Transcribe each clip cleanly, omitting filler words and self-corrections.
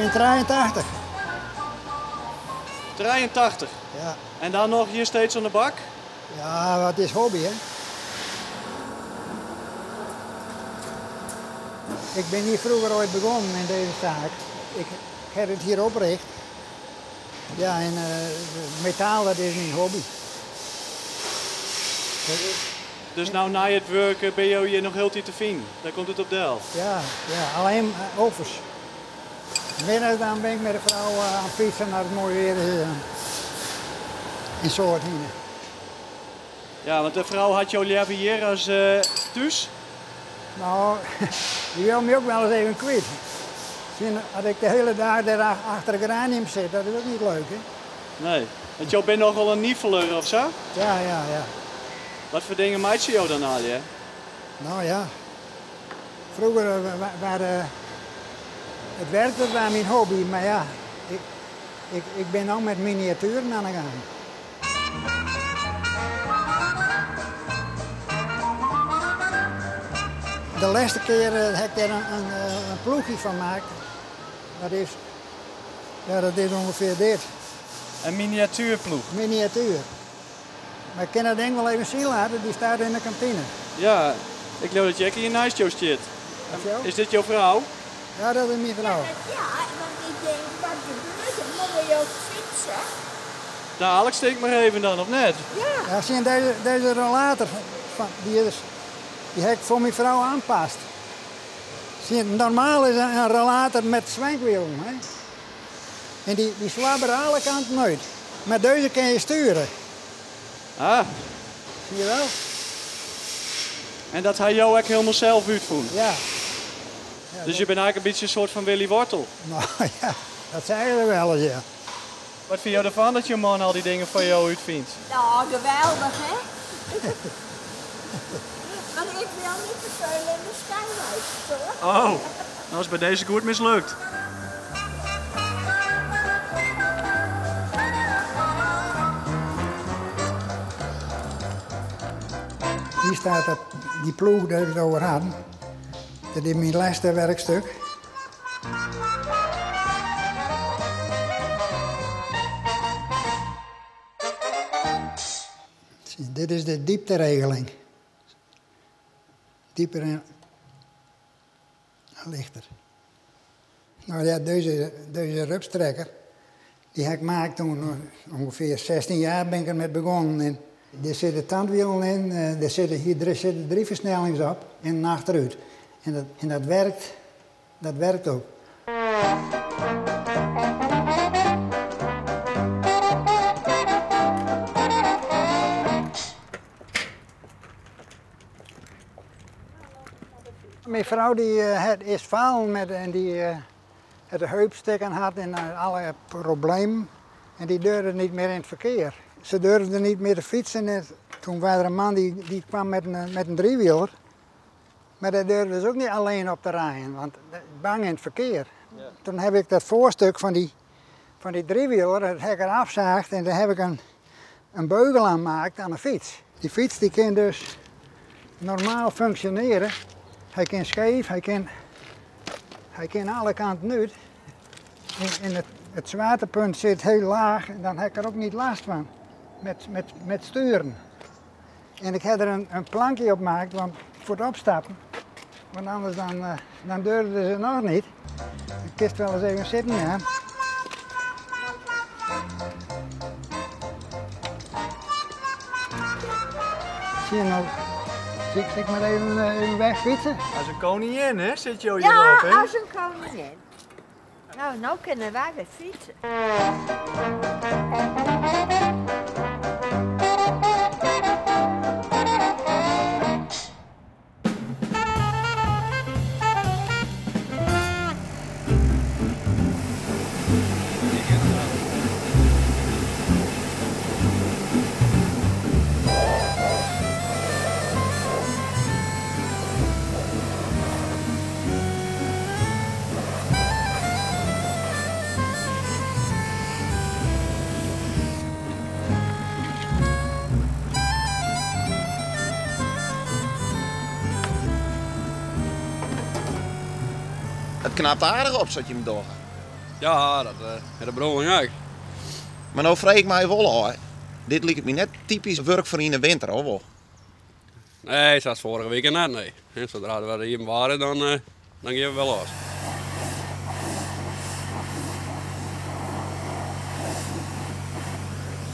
Yn 83. 83? Ja. En dan noch hjir steeds oan de bak? Ja, wat is hobby, hè? Ik bin hier froeger oait begonnen in deze saak. Ik heb het hier opricht. Ja, en metaal dat is myn hobby. Dus no nei it wurk binne jo hjir noch hieltyd te finen? Dêr komt it op del? Ja, ja, alleen offers. Middeis dan bin ik mei de frou oan it fytsen as it moai weer is in soad hinne. Ja, want de frou hat jo leaver hjir as thús? No, dy wil my ook wel eens even kwyt. As ik de hiele dei dêr achter de geranium sit, dat is ook niet leuk, hè? Nee, want jo binne nochal in nifeler of sa? Ja, ja, ja. Wat foar dingen meitsje jo dan allegear? No ja, froeger waard it werk dat waard myn hobby, mar ja, ik bin no met miniatueren oan de gang. De lêste kear ha ik dêr in ploechje fan maakt. Dat is, ja, dat is ûngefear dit. In miniatuerploech? Miniatuer. Mar ik kin dat ding wol even sjen litte, dy staat yn de kantine. Ja, ik leau dat Jackie hjir neist jo stiet. Is dit jo frou? Ja, dat is myn frou. Ja, want ik denk, wat gebeurt der? Moatte jo fytse? Dalik steek mar even dan, of net? Ja. Ja, sjen, deze rollator, dy is, dy ha ik foar myn frou oanpast. Sjen, normaal is in rollator met swenkwielen, hè. En dy swabbere alle kanten út. Mar dizze kin je sturen. Ah. Zie je wel? En dat ha jo ek hielendal sels útfûn? Ja. Ja, Dus je bent eigenlijk een beetje een soort van Willy Wortel? Nou ja, dat zeggen ze wel eens, ja. Wat vind je ervan dat je man al die dingen voor jou uitvindt? Nou, geweldig, hè? Want ik wil niet te veel in de skylight, hoor. Oh, dat is bij deze goed mislukt. Hier staat dat, die ploeg die ik het over had. Dat is mijn laatste werkstuk. Dit is de diepteregeling. Dieper en lichter. Nou ja, deze rupstrekker, die heb ik gemaakt toen ongeveer 16 jaar ben ik ermee begonnen. En er zitten tandwielen in, hier er zitten 3 versnellings op en een achteruit. En dat werkt ook. Mijn vrouw die is falen met en die het de heupstikken had en alle problemen. En die durfde niet meer in het verkeer. Ze durfde niet meer te fietsen. En toen was er een man die kwam met een driewieler. Maar daar durfde ze ook niet alleen op te rijden, want bang in het verkeer. Toen heb ik dat voorstuk van die driewieler, dat heb ik eraf zaagd en daar heb ik een beugel aan gemaakt aan de fiets. Die fiets die kan dus normaal functioneren. Hij kan scheef, hij kan alle kanten uit. En het zwaartepunt zit heel laag en dan heb ik er ook niet last van met sturen. En ik heb er een plankje op gemaakt, want voor het opstappen. Want anders dan durfden ze nog niet. De kist wel eens even zitten, ja. Zie je nou? Zie ik maar even wegfietsen? Als een koningin, hè? Zit je hier Ja, op, hè? als een koningin. Nou, nou kunnen wij weer fietsen. Het knapt aardig op, zat je hem door. Ja, dat is de bedoeling ek. Mar no freegje ik my wol ôf, dit liket my net typysk wurk foar yn de winter, of wol? Nee, sa as foarige wike net, nee. Sadra it wer iepen waar is, dan dan gean we wer los.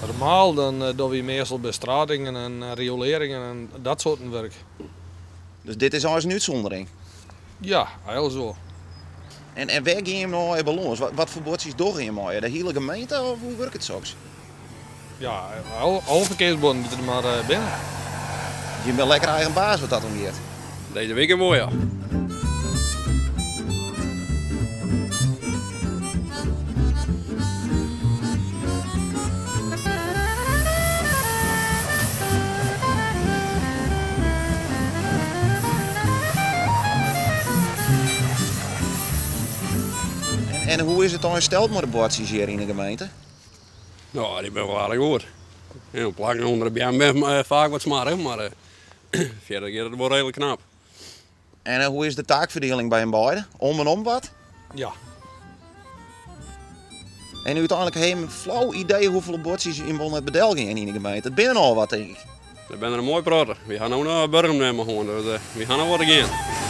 Normaal dan dogge wy meastal bestratingen en riolearringen en dat soarten wurk. Dus dit is eins in útsûndering? Ja, eins wol. En en wêr gean jim no allegear by lâns? Wat foar buordsjes dogge jim allegear? De hiele gemeente of hoe wurket soks? Ja, alle ferkearsbuorden dy't der mar binne. Jim binne lekker eigen baas wat dat oangiet. Dizze wike wol, ja. En hoe is it eins steld mei de buordsjes hjir yn de gemeente? No, dy binne wol aardich goed. De plakken ûnder de beammen binne faak wat smoarch, mar fierder giet it wol reedlik knap. En hoe is de taakferdieling by jim beide? Om en om wat? Ja. En úteinlik ha jim in flau idee hoefolle buordsjes jim wol net by del gean yn de gemeente? It binne nochal wat, tink ik. Der binne der in moai protte. Wy ha no noch Burgum net mei hân, dus wy ha noch wat te gean.